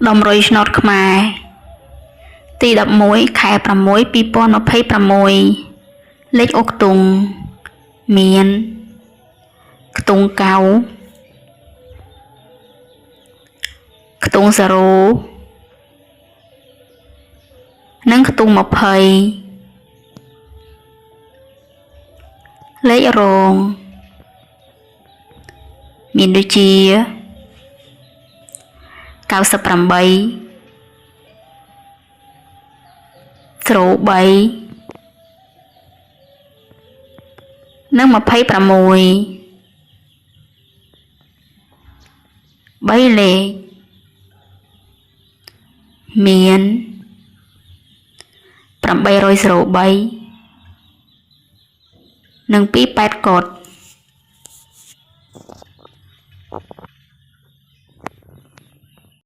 តម្រុយឆ្នោតខ្មែរទី11ខែ6 2026លេខអុកតុងមានខ្ទង់កៅខ្ទង់0និងខ្ទង់20លេខរងមានដូចជា98 03និង26 3លេខមាន803និង28កុដ។